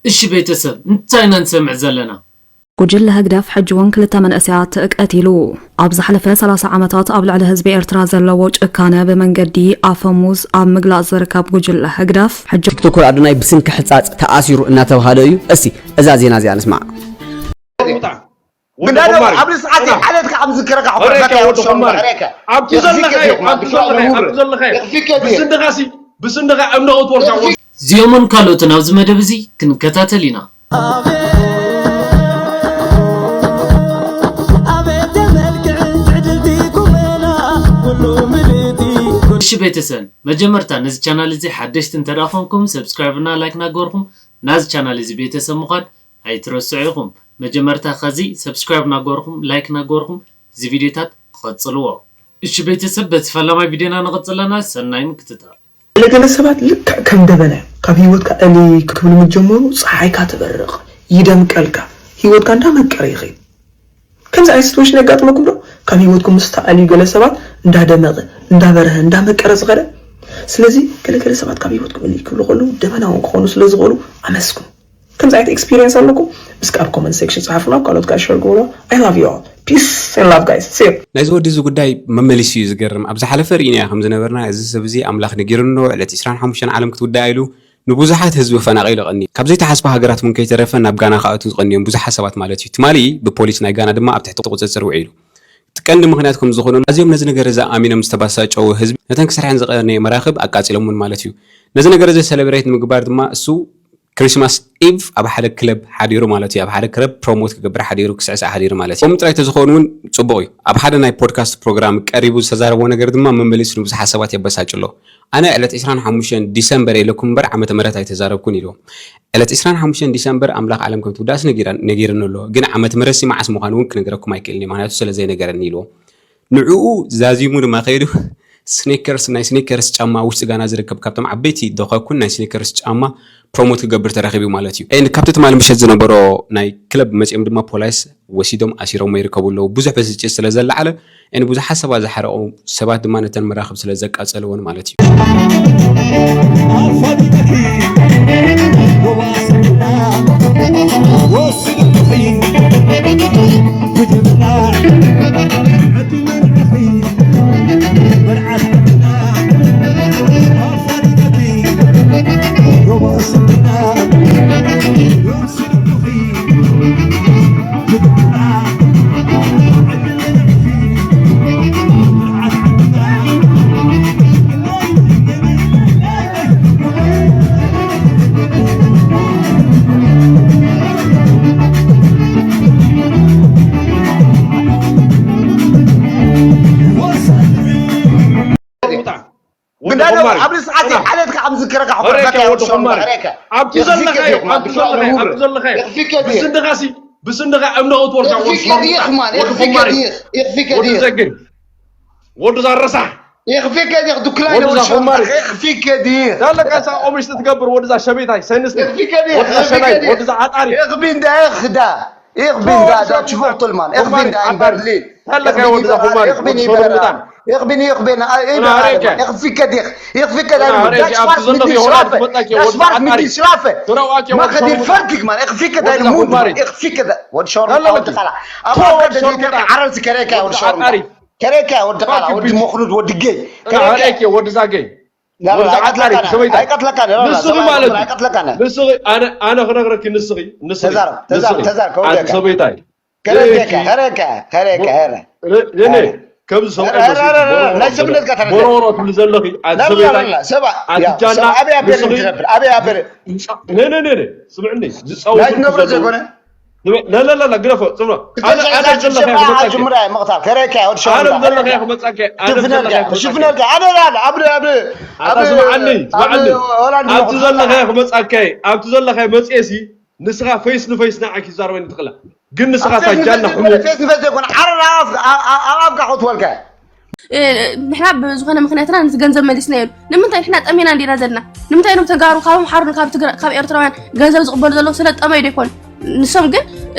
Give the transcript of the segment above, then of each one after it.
እሺ ቤተሰብ፣ እንታይ ኢና ንሰምዕ ዘለና? ጉጅለ ህግደፍ ሕጂ እውን ክልተ መንእሰያት ቀቲሉ። ኣብ ዝሓለፈ ሰላሳ ዓመታት ኣብ ልዕሊ ህዝቢ ኤርትራ ዘለዎ ጭካነ ብመንገዲ ኣፈሙዝ ኣብ ምግላጽ ዝርከብ ጉጅለ ህግደፍ ሕጂ ቲክቶከር ኣዶናይ ብስንኪ ሕጻጽ ተኣሲሩ እናተባህለ እዩ። እስቲ እዛ ዜና እዚኣ ንስማዕ። ግዳዶ ኣብ ርስዓት ሓለትካ ከም ዝክረካ ወረከ ወዲ ሑመር ኣብቲ ዘለኻዮ ኣብቲ ዘለኻዮ ኣብቲ ዘለኻዮ ብስንድኻሲ ብስንድኻ እምነ ክትወርካ እዚኦምን ካልኦትን ኣብዚ መደብ እዚ ክንከታተል ኢና። እሺ ቤተሰብ መጀመርታ ነዚ ቻናል እዚ ሓደሽቲ እንተደኣ ኮንኩም ሰብስክራይብ እና ላይክ ናገርኩም ናዚ ቻናል እዚ ቤተሰብ ምዃን ኣይትረስዑ ኢኹም። መጀመርታ ከዚ ሰብስክራይብ ናገርኩም ላይክ ናገርኩም እዚ ቪድዮታት ክቐጽልዎ። እሺ ቤተሰብ በቲ ፈላማይ ቪድዮና ንቐጽለና ሰናይ ምክትታል። ገለገለ ሰባት ልክዕ ከም ደበና እዮም። ካብ ህይወትካ እልይ ክብሉ ምስ ጀመሩ ጸሓይካ ትበርቕ፣ ይደምቀልካ፣ ህይወትካ እንዳመቀረ ይኸይድ። ከምዚ ዓይነት ሲትዌሽን የጋጥመኩም ዶ? ካብ ህይወትኩም ምስ ተኣልዩ ገለ ሰባት እንዳደመቐ፣ እንዳበርሀ፣ እንዳመቀረ ዝኸደ። ስለዚ ገለገለ ሰባት ካብ ህይወትኩም እልይ ክብሉ ከለዉ ደበና እውን ክኾኑ ስለ ዝኽእሉ ኣመስግኑ። ከምዚ ዓይነት ኤክስፒሪየንስ ኣለኩም? እስኪ ኣብ ኮመንት ሴክሽን ጸሓፉና፣ ኣብ ካልኦት ከኣ ሸር ግበሩ። I love you all. Peace and love guys. See you. ናይዚ ወዲ እዚ ጉዳይ መመሊሱ እዩ ዝገርም። ኣብ ዝሓለፈ ርኢናዮ ከም ዝነበርና፣ እዚ ሰብ እዚ ኣምላኽ ነጊሩኒ ኣሎ፣ ዕለት ዕስራን ሓሙሽተን ዓለም ክትውዳእ ኢሉ ንብዙሓት ህዝቢ ፈናቒሉ ቀንዩ። ካብ ዘይተሓስባ ሃገራት እውን ከይተረፈ ናብ ጋና ክኣትዉ ዝቐንዮም ብዙሓት ሰባት ማለት እዩ። ትማሊ ብፖሊስ ናይ ጋና ድማ ኣብ ትሕቲ ቁጽጽር ውዒሉ። እቲ ቀንዲ ምኽንያት ከም ዝኾነ ኣዝዮም ነዚ ነገር እዚ ኣሚኖም ዝተባሳጨዉ ህዝቢ ነተን ክሰርሐን ዝቐነየ መራኽብ ኣቃጺሎምወን ማለት እዩ። ነዚ ነገር እዚ ሰለብሬት ንምግባር ድማ እሱ ክሪስማስ ኢቭ ኣብ ሓደ ክለብ ሓዲሩ ማለት እዩ ኣብ ሓደ ክለብ ፕሮሞት ክገብር ሓዲሩ ክስዕስዕ ሓዲሩ ማለት እዩ። ከምኡ ጥራይ ተዝኸውን እውን ጽቡቕ እዩ። ኣብ ሓደ ናይ ፖድካስት ፕሮግራም ቀሪቡ ዝተዛረቦ ነገር ድማ መመሊሱ ንብዙሓት ሰባት የበሳጭ ኣሎ። ኣነ ዕለት ዕስራን ሓሙሽተን ዲሰምበር ኢለኩም እምበር ዓመተ ምህረት ኣይተዛረብኩን ኢልዎም። ዕለት ዕስራን ሓሙሽተን ዲሰምበር ኣምላኽ ዓለም ከም ትውዳእስ ነጊራ- ነጊርኒ ኣሎ፣ ግን ዓመተ ምህረትሲ መዓስ ምዃኑ እውን ክነግረኩም ኣይክእልን እየ፣ ምኽንያቱ ስለ ዘይነገረኒ ኢልዎም። ንዕኡ ዛዚሙ ድማ ከይዱ ስኒከርስ ናይ ስኒከርስ ጫማ ውሽጢ ጋና ዝርከብ ካብቶም ዓበይቲ ዶኸኩን ናይ ስኒከርስ ጫማ ፕሮሞት ክገብር ተረኺቡ ማለት እዩ። ኤንድ ካብቲ ትማሊ ምሸት ዝነበሮ ናይ ክለብ መጺኦም ድማ ፖላይስ ወሲዶም ኣሲሮሞ ይርከቡ ኣለዉ። ብዙሕ ብስጭት ስለ ዘለዓለ ኤንድ ብዙሓት ሰባት ዝሓረቑ ሰባት ድማ ነተን መራኽብ ስለ ዘቃጸልወን ማለት እዩ። ግዳዶ ኣብ ርስዓት ሓለትካ ከም ዝክረካ ሕኮርካ ወዲ ሑመር ኣብቲ ዘለኻዮ ኣብቲ ዘለኻዮ ኣብቲ ዘለኻዮ ብስንድኻሲ ብስንድኻ እምነ ክትወርካ ወዲ ሑመር ወዲ ዘግን ወዲ ዛረሳሕ يخفيك يا ديخ دكلاي ወዲ ዛኹማሪ يخفيك يا ديخ ዳለካ ሳ ቆምሽ ትገብር ወዲ ዛ ሸቤታይ ሰንስቲ ወዲ ዛ ሸናይ ወዲ ዛ ዓጣሪ يخبين ده يخدا يخبين ده ده شوفوا طلمان يخبين ده برلين ዳለካ ወዲ ዛኹማሪ ወዲ ሸሩሙጣን يخبين يخبين يخبين أنا عليك. يخفيك يا ديخ يخفيك يا أنا عليك. ديخ أبو زلمة في هولندا، بتلاقي واد عطاري. شفاف من دي شلافه ترى واكي ما واد خدي شرموطة. فرقك مان يخفيك ده واد الموت غماري. يخفيك ده واد شرموطة لا، لا، واد لا. قلع تو أبو واد كده شرموطة. ديتك عرس كريكا واد واد شرموطة عطاري. كريكا واد قلع فاكي واد بيتي. مخلود واد جاي أنا عليك يا ود زاكي. لا ود لا زاكي قتلك عطاري، أنا سويتك. هاي قتلك أنا لا لا نسوي سمع مالك. هاي قتلك أنا نسوي أنا أنا خلينا نقرأ نسوي نسوي تزار تزار تزار عاد كودك سويتاي. كريكا كريكا كريكا هنا ليلي كم سوي لا لا لا لا لا شوف الناس قتلك ورورة تقول زلخي عاد لا لا لا سويتاي. لا سبع عاد يا تجانا سبع أبي أبي نسوي. نتربل أبي أبي لا لا لا لا سمعني. لا تنفر زي كنا لا لا لا لا قرفة سمع. أنا أنا زلخي متأكد. جمرة مقطع كريكا وتشوف أنا زلخي متأكد. أنا شفنا زلخي لك شفنا لك أنا لا لا أبي أبي أنا سمعني سمعني. ولا عندي أنت زلخي متأكد. أنت زلخي متأكد. ንስኻ ፌስ ንፌስ ንዓኪ ይዛረበኒ ትኽእላ ግን ንስኻ እታ ጃና ሕሙ ፌስ ንፌስ ዘይኮነ ዓረር ኣፍ ኣፍ ጋር ክትወልካ ንሕና ብዝኾነ ምክንያትና ነቲ ገንዘብ መሊስናዮ። ንምንታይ ንሕና ጠሜና እንዲና ዘለና? ንምንታይ ኖም ተጋሩ ካብ ኣምሓሩን ካብ ትግራ ካብ ኤርትራውያን ገንዘብ ዝቕበሉ ዘለዉ ስለ ጠመዩ ዶ ይኮኑ? ንሶም ግን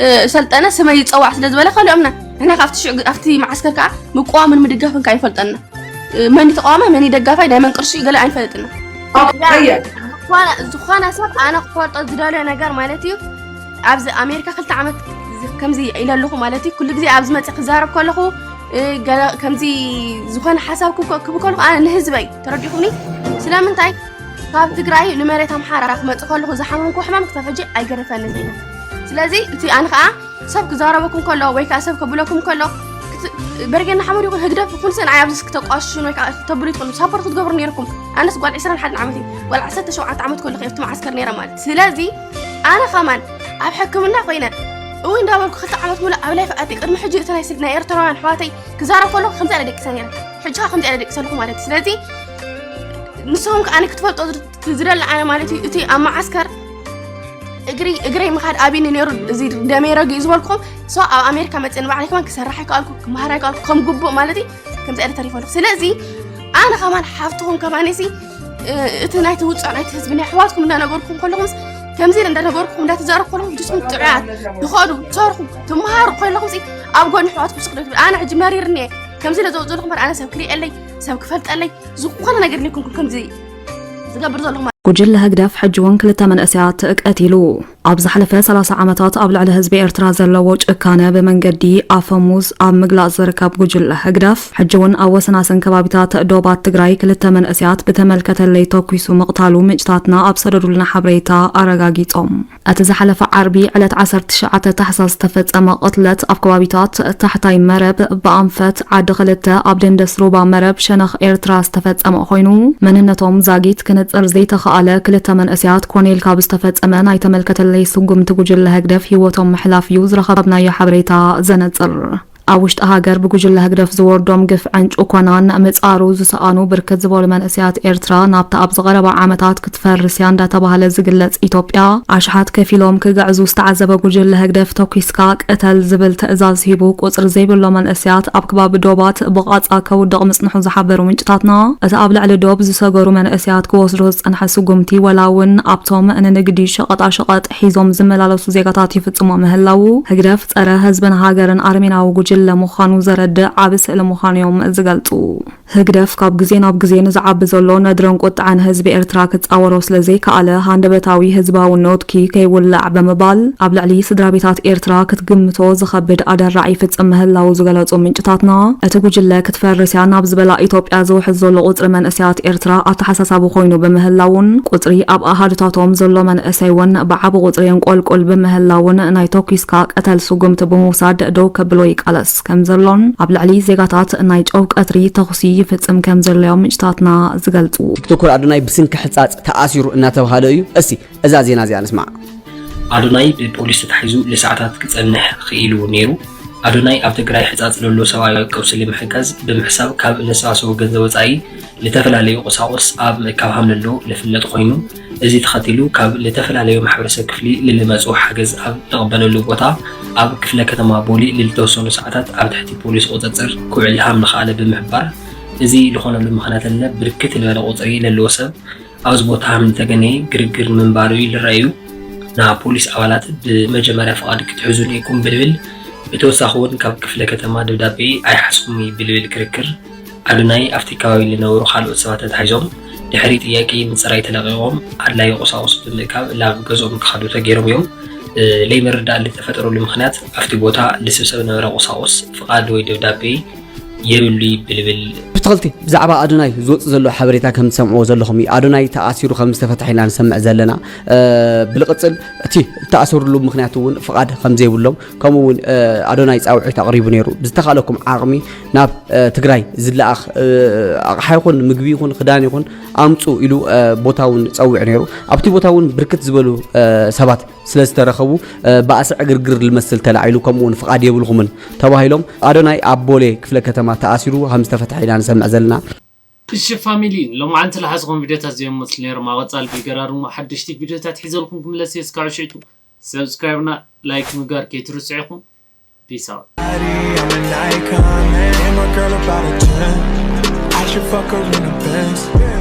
ሰልጠነ ስመይ ይፀዋዕ ስለ ዝበለ ከሊኦምና። ንሕና ካብቲ ሽዑ ኣብቲ መዓስከር ከዓ ምቅዋምን ምድጋፍን ከዓ ይፈልጠና። መን ተቃዋማይ መን ደጋፋይ ናይ መን ቅርሺ ገለ ኣይንፈልጥና። ዝኾነ ሰብ ኣነ ክፈልጦ ዝደልዮ ነገር ማለት እዩ። ኣብዚ ኣሜሪካ ክልተ ዓመት ከምዚ ኢለ ኣለኹ ማለት እዩ። ኩሉ ግዜ ኣብዚ መፅእ ክዛረብ ከለኹ ከምዚ ዝኾነ ሓሳብ ክብ ከለኹ ኣነ ንህዝበይ ተረዲኹኒ። ስለምንታይ ካብ ትግራይ ንመሬት ኣምሓራ ክመፅእ ከለኹ ዝሓመምኩ ሕማም ክሳብ ሕጂ ኣይገደፈኒ። ስለዚ እቲ ኣነ ከዓ ሰብ ክዛረበኩም ከሎ ወይ ከዓ ሰብ ከብለኩም ከሎ በርጌና ሓመድ ይኹን ህግደፍ ይኹን ስን ኣይ ኣብዚ ክተቋሽሹን ወይ ከዓ ተብሉ ትኹን ሳፖርት ክትገብሩ ነይርኩም። ኣነስ ጓል ዕስራን ሓደን ዓመት እዩ፣ ጓል ዓሰርተ ሸውዓተ ዓመት ከሎ ከየፍቲ መዓስከር ነይረ ማለት። ስለዚ ኣነ ከማን ኣብ ሕክምና ኮይነ እው እንዳበልኩ ክልተ ዓመት ሙሉ ኣብ ላይፍ ኣቲ ቅድሚ ሕጂ እቲ ናይ ስድ ናይ ኤርትራውያን ኣሕዋተይ ክዛረብ ከሎ ከምዚ ኣለ ደቂሰ ነይረ። ሕጂ ከዓ ከምዚ ኣለ ደቂሰ ኣለኹ ማለት እዩ። ስለዚ ንስኹም ከዓ ክትፈልጦ ዝደሊ ኣነ ማለት እዩ እቲ ኣብ መዓስከር እግሪ እግረይ ምኻድ ኣብኒ ነይሩ። እዚ ደመይ ረጊኡ ዝበልኩም ሶ ኣብ ኣሜሪካ መፅእ ንባዕለይ ከማን ክሰርሕ ኣይከኣልኩ ክመሃር ኣይከኣልኩ ከም ግቡእ ማለት እዩ። ከምዚ ኣለ ተሪፈ ኣለኹ። ስለዚ ኣነ ከማን ሓፍትኹም ከማን ሲ እቲ ናይቲ ውፅዕ ናይቲ ህዝቢ ናይ ኣሕዋትኩም እንዳነገርኩም ከለኹምስ ከምዚ ኢለ እንዳነገርኩም እንዳተዛረብኩ ከለኹም ጅስኩም ጥዑያት ትኸዱ ትሰርሑ ትመሃሩ ከለኹም ሲ ኣብ ጎኒ ኣሕዋትኩም ስቕ ዶ ትብል ኣነ ሕጂ መሪርኒ እየ። ከምዚ ኢለ ዘውፅእ ዘለኹ እምበር ኣነ ሰብ ክሪኤለይ ሰብ ክፈልጠለይ ዝኾነ ነገር ዘይኮንኩ ከምዚ ዝገብር ዘለኹ ማለት። ጉጅለ ህግደፍ ሕጂ እውን ክልተ መንእሰያት ቀቲሉ። ኣብ ዝሓለፈ ሰላሳ ዓመታት ኣብ ልዕሊ ህዝቢ ኤርትራ ዘለዎ ጭካነ ብመንገዲ ኣፈሙዝ ኣብ ምግላጽ ዝርከብ ጉጅለ ህግደፍ፣ ሕጂ እውን ኣብ ወሰናስን ከባቢታት ዶባት ትግራይ ክልተ መንእሰያት ብተመልከተለይ ተኲሱ ምቕታሉ ምንጭታትና ኣብ ሰደዱልና ሓበሬታ ኣረጋጊጾም። እቲ ዝሓለፈ ዓርቢ ዕለት ዓሰርተ ትሽዓተ ታሕሳስ ዝተፈጸመ ቅትለት ኣብ ከባቢታት ታሕታይ መረብ፣ ብኣንፈት፣ ዓዲ ክልተ፣ ኣብ ደንደስ ሩባ መረብ ሸነኽ ኤርትራ ዝተፈጸመ ኮይኑ፣ መንነቶም ዛጊት ክንጽር ዘይተኻእለ ክልተ መንእሰያት ኮኔል ካብ ዝተፈጸመ ናይ ተመልከተለይ ስጉምቲ ጉጅለ ህግደፍ ህይወቶም ምሕላፍ እዩ ዝረኸብናዮ ሓበሬታ ዘነጽር። ኣብ ውሽጢ ሃገር ብጉጅለ ህግደፍ ዝወርዶም ግፍዕን ጭኮናን ምጻሩ ዝሰኣኑ ብርክት ዝበሉ መንእሰያት ኤርትራ ናብታ ኣብዚ ቀረባ ዓመታት ክትፈርስ እያ እንዳተባህለ ዝግለጽ ኢትዮጵያ ኣሽሓት ከፊሎም ክግዕዙ ዝተዓዘበ ጉጅለ ህግደፍ ተኲስካ ቅተል ዝብል ትእዛዝ ሂቡ ቁጽሪ ዘይብሎ መንእሰያት ኣብ ከባቢ ዶባት ብቓጻ ከውድቕ ምጽንሑ ዝሓበሩ ምንጭታትና እቲ ኣብ ልዕሊ ዶብ ዝሰገሩ መንእሰያት ክወስዶ ዝጸንሐ ስጉምቲ ወላ እውን ኣብቶም ንንግዲ ሸቐጣ ሸቐጥ ሒዞም ዝመላለሱ ዜጋታት ይፍጽሞ ምህላዉ ህግደፍ ጸረ ህዝብን ሃገርን ኣርሜናዊ ጉጅለ ምዃኑ ዘረድእ ዓቢ ስእሊ ምዃኑ እዮም ዝገልጹ። ህግደፍ ካብ ግዜ ናብ ግዜ ንዝዓቢ ዘሎ ነድርን ቁጥዐን ህዝቢ ኤርትራ ክጻወሮ ስለ ዘይከኣለ ሃንደበታዊ ህዝባዊ ነውትኪ ከይውላዕ ብምባል ኣብ ልዕሊ ስድራ ቤታት ኤርትራ ክትግምቶ ዝኸብድ ኣደራዕ ይፍጽም ምህላዉ ዝገለጹ ምንጭታትና እቲ ጉጅለ ክትፈርስ እያ ናብ ዝበላ ኢትዮጵያ ዝውሕዝ ዘሎ ቁጽሪ መንእሰያት ኤርትራ ኣተሓሳሳቢ ኮይኑ ብምህላውን ቁጽሪ ኣብ ኣሃዱታቶም ዘሎ መንእሰይ እውን ብዓቢ ቁጽሪ የንቆልቁል ብምህላውን ናይ ተኲስካ ቀተል ስጉምቲ ብምውሳድ ደው ከብሎ ይቃለስ ከም ዘሎን ኣብ ልዕሊ ዜጋታት ናይ ጨው ቀትሪ ተኹሲ ይፍጽም ከም ዘሎዮም ምንጭታትና ዝገልጹ። ቲክቶከር ኣዶናይ ብስንኪ ሕጻጽ ተኣሲሩ እናተባህለ እዩ። እስቲ እዛ ዜና እዚኣ ንስማዕ። ኣዶናይ ብፖሊስ ተታሒዙ ንሰዓታት ክጸንሕ ክኢሉ ነይሩ። ኣዶናይ ኣብ ትግራይ ሕጻጽ ለሎ ሰብኣዊ ቀውሲ ንምሕጋዝ ብምሕሳብ ካብ ነሰባሰቦ ገንዘብ ወጻኢ ልተፈላለዩ ቁሳቁስ ኣብ ምእካብ ሃምለሎ ልፍለጥ ኮይኑ፣ እዚ ተኸቲሉ ካብ ልተፈላለዩ ማሕበረሰብ ክፍሊ ልልመጹ ሓገዝ ኣብ ልቕበለሉ ቦታ ኣብ ክፍለ ከተማ ቦሊ ልልተወሰኑ ሰዓታት ኣብ ትሕቲ ፖሊስ ቁጽጽር ክውዕል ሃም ልኸኣለ ብምሕባር፣ እዚ ልኾነሉ ምኽንያት ለለ ብርክት ልበለ ቁጽሪ ለለዎ ሰብ ኣብዚ ቦታ ሃም ልተገነየ ግርግር ንምንባሩ እዩ ልረኣዩ። ንፖሊስ ኣባላት ብመጀመርያ ፍቓድ ክትሕዙ ኔኩም ብልብል ብተወሳኺ እውን ካብ ክፍለ ከተማ ደብዳቤ ኣይሓዝኩም እዩ ብልብል ክርክር ኣዶናይ ኣብቲ ከባቢ ልነበሩ ካልኦት ሰባት ተታሒዞም ድሕሪ ጥያቄ ምፅራይ ተለቂቖም ኣድላዩ ቁሳቁስ ብምእካብ ላብ ገዝኦም ክኸዱ ተገይሮም እዮም። ለይምርዳእ ልተፈጠረሉ ምኽንያት ኣብቲ ቦታ ልስብሰብ ነበረ ቁሳቁስ ፍቓድ ወይ ደብዳቤ የብሉ ይብል ብል። ብትኽልቲ ብዛዕባ ኣዶናይ ዝወፅ ዘሎ ሓበሬታ ከም ትሰምዕዎ ዘለኹም እዩ። ኣዶናይ ተኣሲሩ ከም ዝተፈትሐ ኢና ንሰምዕ ዘለና። ብልቕፅል እቲ ዝተኣሰሩሉ ምክንያት እውን ፍቓድ ከም ዘይብሎም ከምኡ እውን ኣዶናይ ፃውዒት ኣቕሪቡ ነይሩ። ብዝተኻለኩም ዓቕሚ ናብ ትግራይ ዝለኣኽ ኣቕሓ ይኹን ምግቢ ይኹን ክዳን ይኹን ኣምፁ ኢሉ ቦታ እውን ፀዊዑ ነይሩ። ኣብቲ ቦታ እውን ብርክት ዝበሉ ሰባት ስለ ዝተረኸቡ ባእሲ ዕግርግር ልመስል ተላዒሉ ከምኡ እውን ፍቓድ የብልኩምን ተባሂሎም ኣዶናይ ኣብ ቦሌ ክፍለ ከተማ ተኣሲሩ ከም ዝተፈትሐ ኢና ንሰምዕ ዘለና። እሺ ፋሚሊ፣ ሎማዓንቲ ዝሓዝኹም ቪድዮታት እዚኦም መስሉ ነይሮም። ኣብ ቀፃሊ ብገራርሙ ሓደሽቲ ቪድዮታት ሒዘልኩም ክምለስ እየ። እስካብ ሽዕቱ ሰብስክራይብና ላይክ ምግባር ከይትርስዑ ኢኹም። Peace out. I'm an icon, and my girl about a ten. I should fuck her in a Benz.